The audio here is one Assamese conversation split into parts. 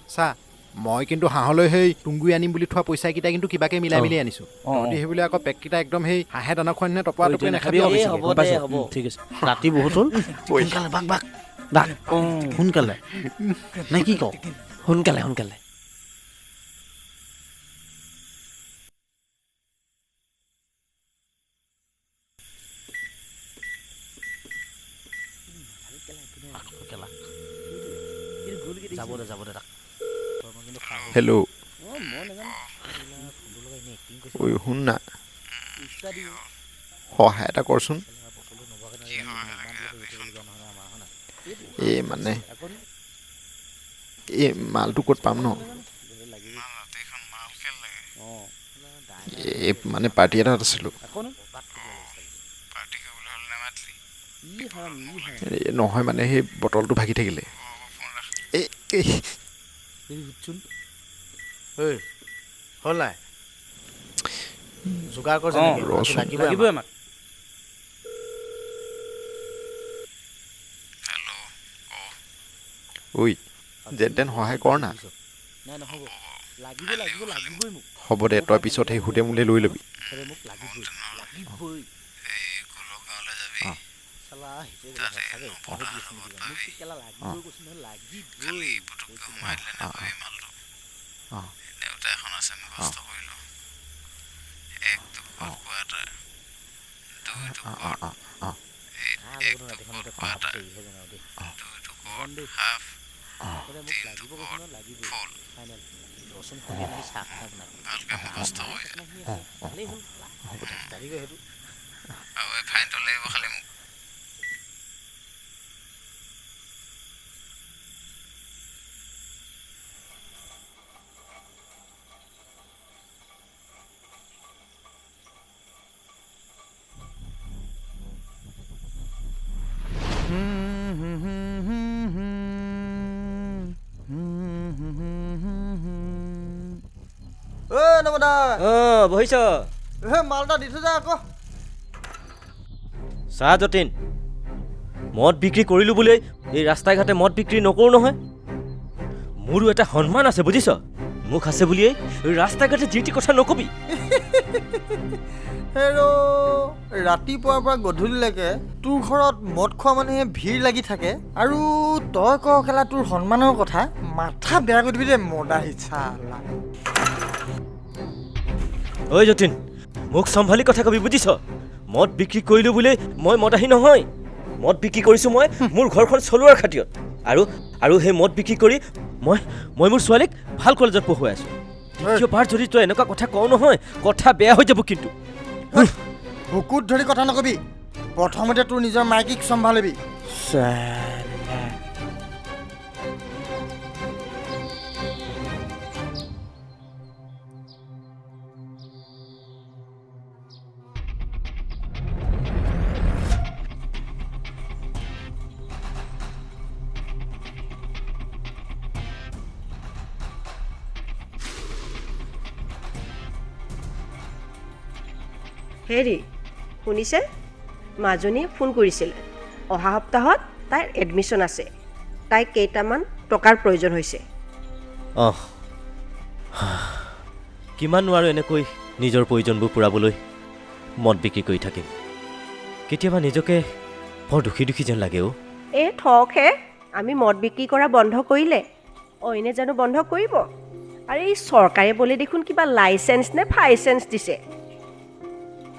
চা, মই কিন্তু হাঁহলৈ সেই তুংগুৰি আনিম বুলি থোৱা পইচাকেইটা কিন্তু কিবাকে মিলাই মিলি আনিছোঁ। তহঁতি সেইবুলি আকৌ পেককেইটা একদম সেই হাঁহে দানা খোৱা নিচিনা টপোৱা টপি নাখাবি আকৌ বেছিকে। গম পাইছোঁ। ঠিক আছে, ৰাতি বহুত হ'ল, সোনকালে বাক বাক বাক, সোনকালে নে কি কওঁ? সোনকালে সোনকালে। যাব দে, যাব দে তাক। হেল্ল', ঐ শুন না, সহায় এটা কৰচোন। এই মানে এই মালটো ক'ত পাম ন? এই মানে পাৰ্টি এটাত আছিলোঁ। এই নহয় মানে সেই বটলটো ভাগি থাকিলে। এই ঐ হ'ল নাই যোগাৰ কৰ যেনেকে, ৰচোন। লাগিবই লাগিবই আমাক। ঐ যেন তেন সহায় কৰ না। হ'ব দে, তই পিছত সেই সুদে মোলে লৈ ল'বি। অঁ বহিছ। মাল এটা দি থৈ যা আকৌ। চা যতীন, মদ বিক্ৰী কৰিলোঁ বুলিয়েই এই ৰাস্তাই ঘাটে মদ বিক্ৰী নকৰোঁ নহয়। মোৰো এটা সন্মান আছে বুজিছ। মুখ আছে বুলিয়েই ৰাস্তাই ঘাটে যি টি কথা নকবি। হেৰ, ৰাতিপুৱাৰ পৰা গধূলিলৈকে তোৰ ঘৰত মদ খোৱা মানুহে ভিৰ লাগি থাকে আৰু তই ক কেলা তোৰ সন্মানৰ কথা। মাথা বেয়া কৰি দিবি দেই মদাহি চালা। ঐ যতীন, মোক চম্ভালি কথা কবি বুজিছ। মদ বিক্ৰী কৰিলোঁ বুলিয়েই মই মদাহী নহয়। মদ বিক্ৰী কৰিছোঁ মই মোৰ ঘৰখন চলোৱাৰ খাতিৰত, আৰু আৰু সেই মদ বিক্ৰী কৰি মই মই মোৰ ছোৱালীক ভাল কলেজত পঢ়ুৱাই আছোঁ। দ্বিতীয়বাৰ যদি তই এনেকুৱা কথা কওঁ নহয়, কথা বেয়া হৈ যাব কিন্তু। বুকুত ধৰি কথা নকবি, প্ৰথমতে তোৰ নিজৰ মাইকীক চম্ভালিবি। হেৰি শুনিছে, মাজনীয়ে ফোন কৰিছিলে, অহা সপ্তাহত তাইৰ এডমিশ্যন আছে, তাইক কেইটামান টকাৰ প্ৰয়োজন হৈছে। অঁ, কিমান নোৱাৰোঁ এনেকৈ নিজৰ প্ৰয়োজনবোৰ পূৰাবলৈ মদ বিক্ৰী কৰি থাকিম। কেতিয়াবা নিজকে বৰ দুখী দুখী যেন লাগে অ'। এই থকহে, আমি মদ বিক্ৰী কৰা বন্ধ কৰিলে অইনে জানো বন্ধ কৰিব? আৰু এই চৰকাৰে বোলে দেখোন কিবা লাইচেঞ্চ নে ফাইচেঞ্চ দিছে।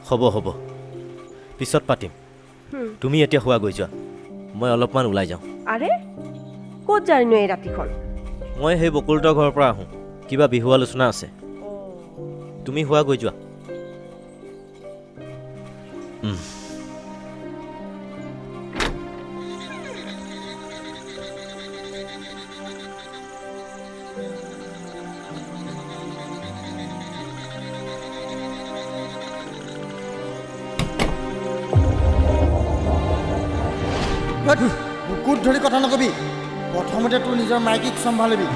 হ'ব হ'ব, পিছত পাতিম। তুমি এতিয়া শোৱা গৈ যোৱা, মই অলপমান ওলাই যাওঁ। আৰে ক'ত জানো এই ৰাতিখন? মই সেই বকুলতৰ ঘৰৰ পৰা আহোঁ, কিবা বিহু আলোচনা আছে। তুমি শোৱা গৈ যোৱা। বুকুত ধৰি কথা নকবি, প্ৰথমতে তোৰ নিজৰ মাইকীক চম্ভালিবি।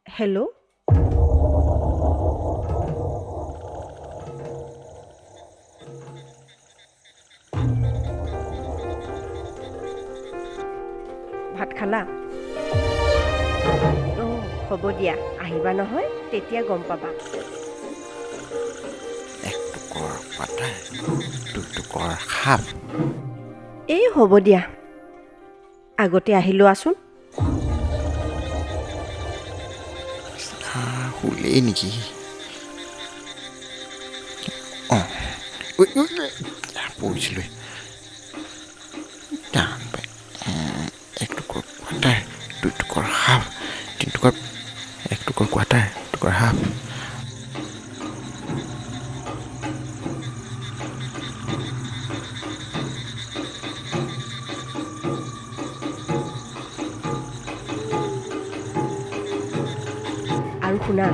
হেল্ল', ভাত খালা? অঁ, হ'ব দিয়া, আহিবা নহয় তেতিয়া গম পাবা। এই হ'ব দিয়া, আগতে আহি লোৱাচোন। শুলেই নেকি? অঁ, পৰিছিলোঁ। এক টুকুৰ কোৱাৰ্টাৰ, দুই টুকুৰ হাফ, তিনি টুকুৰ, এক টুকুৰ কোৱাৰ্টাৰ, টুকুৰ হাফ। আৰু শুনা,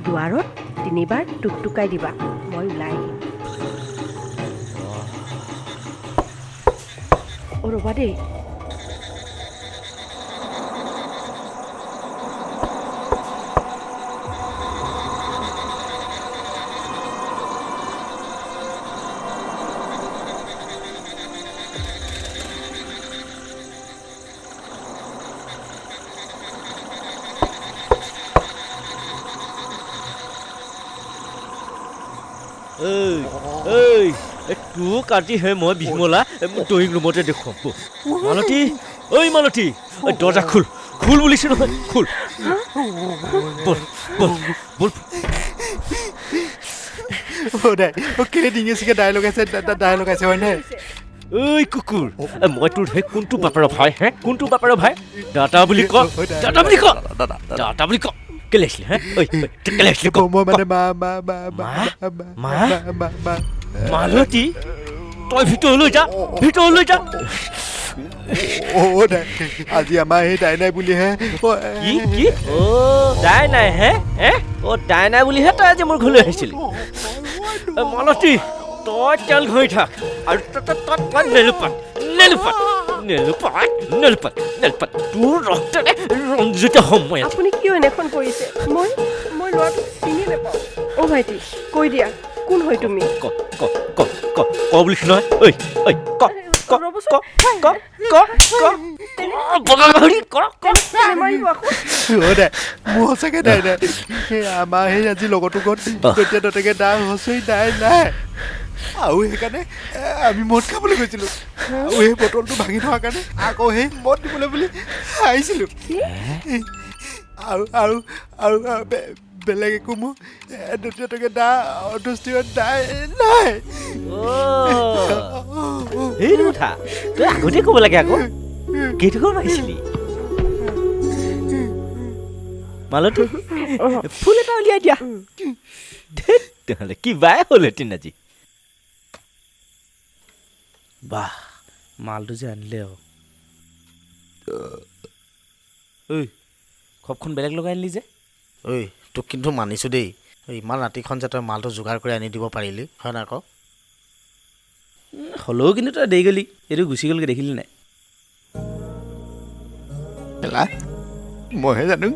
দুৱাৰত তিনিবাৰ টুকটুকাই দিবা, মই ওলাই আহিম। অ' ৰ'বা দেই। তোক আজি হে মই বিমলা ড্ৰয়িং ৰুমতে দেখুৱাম। মালতী, ঐ মালতী, দৰ্জা খোল, খোল বুলিছোঁ নহয়, খোল। বল বল বল। কেলে ডিঙি চিঙে দাই লগাইছে, দাই লগাইছে হয়নে? ঐ কুকুৰ, মই তোৰ সেই কোনটো বাপেৰৰ ভাই হে? কোনটো বাপেৰৰ ভাই? দাদা বুলি ক, দাদা বুলি ক, দাদা বুলি ক। কেলে আহিছিলি হে? ঐ কেলে আহিছিলি ক? মই মানে মা মা মা মা মা মালতী, তই ভিতৰলৈ যা, ভিতৰলৈ যা। অ' দাই, আজি আমাৰ সেই দাই নাই বুলিহে। কি কি? অ' দাই নাই হে? হে? অ' দাই নাই বুলিহে তই আজি মোৰ ঘৰলৈ আহিছিলি। মালতী, তই তেল ঘঁহি থাক আৰু তই নেলুপাত, নেলুপাত, নেলুপাত, নেলুপাত, নেলুপাত। তোৰ ৰক্তৰে ৰঞ্জিত হ'ম মই। আপুনি কিয় এনেখন কৰিছে? মই মই ল'ৰাটোক চিনি নাপাওঁ। অ' ভাইটি, কৈ দিয়া, কোন হয় তুমি? ক ক ক ক ক বুলিছো নহয়। ঐ ঐ ক ক ক ক ক ক বগা গাহৰি ক ক। অ' দাই, মোৰ সঁচাকৈ দাই নাই। সেই আমাৰ সেই আজি লগৰটো ঘৰত তেতিয়া ততেকে দা হুঁচৰি দাই নাই, আৰু সেইকাৰণে আমি মদ খাবলৈ গৈছিলোঁ। আৰু সেই বটলটো ভাঙি থোৱাৰ কাৰণে আকৌ সেই মদ দিবলৈ বুলি আহিছিলোঁ। আৰু আৰু আৰু বেলেগ একো মোৰ দ্বিতীয়টোকে দা অন্ত্যেষ্টিত দাই নাই। সেইটো কথা তই আগতে ক'ব লাগে আকৌ। কেইটকা মাৰিছিলি মালতী? ফুল এটা উলিয়াই দিয়া। ধেত, তেনেহ'লে কিবাই হ'লহেঁতেন আজি। বাহ, মালটো যে আনিলে আৰু। ঐ, খপখন বেলেগ লগাই আনিলি যে। ঐ, তোক কিন্তু মানিছোঁ দেই, ইমান ৰাতিখন যে তই মালটো যোগাৰ কৰি আনি দিব পাৰিলি, হয় নাই আকৌ? হ'লেও কিন্তু তই দেৰি গ'লি, এইটো গুচি গ'লগৈ দেখিলি নাই? মইহে জানো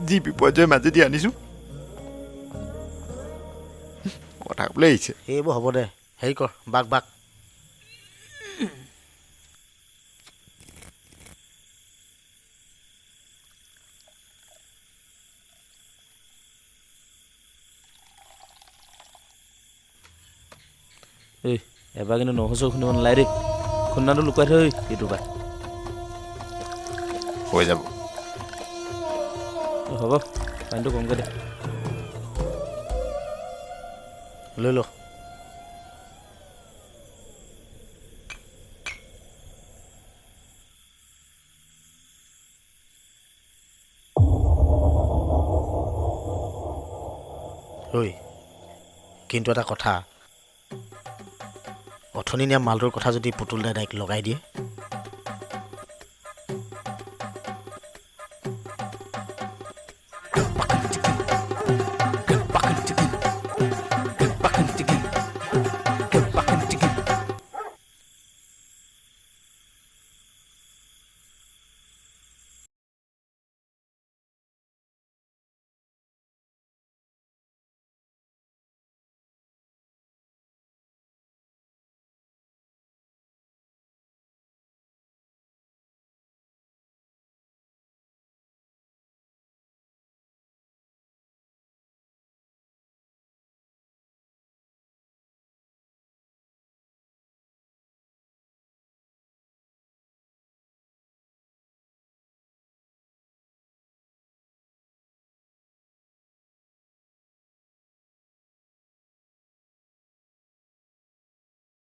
যি বিপৰ্যয় মাজেদি আনিছোঁ। কথা ক'বলৈ আহিছে। এইবোৰ হ'ব দে, হেৰি কৰ, বাক বাক। ঐ, এবাৰ কিন্তু নহচৰ খুন্দিব নালাগে দেই, খুন্দাটো লুকুৱাই থৈ এইটো বাৰ হৈ যাব। হ'ব, পানীটো কমকৈ দে, লৈ ল। ঐ, কিন্তু এটা কথা, অথনি নিয়া মালটোৰ কথা যদি পুতুল দাদাইক লগাই দিয়ে?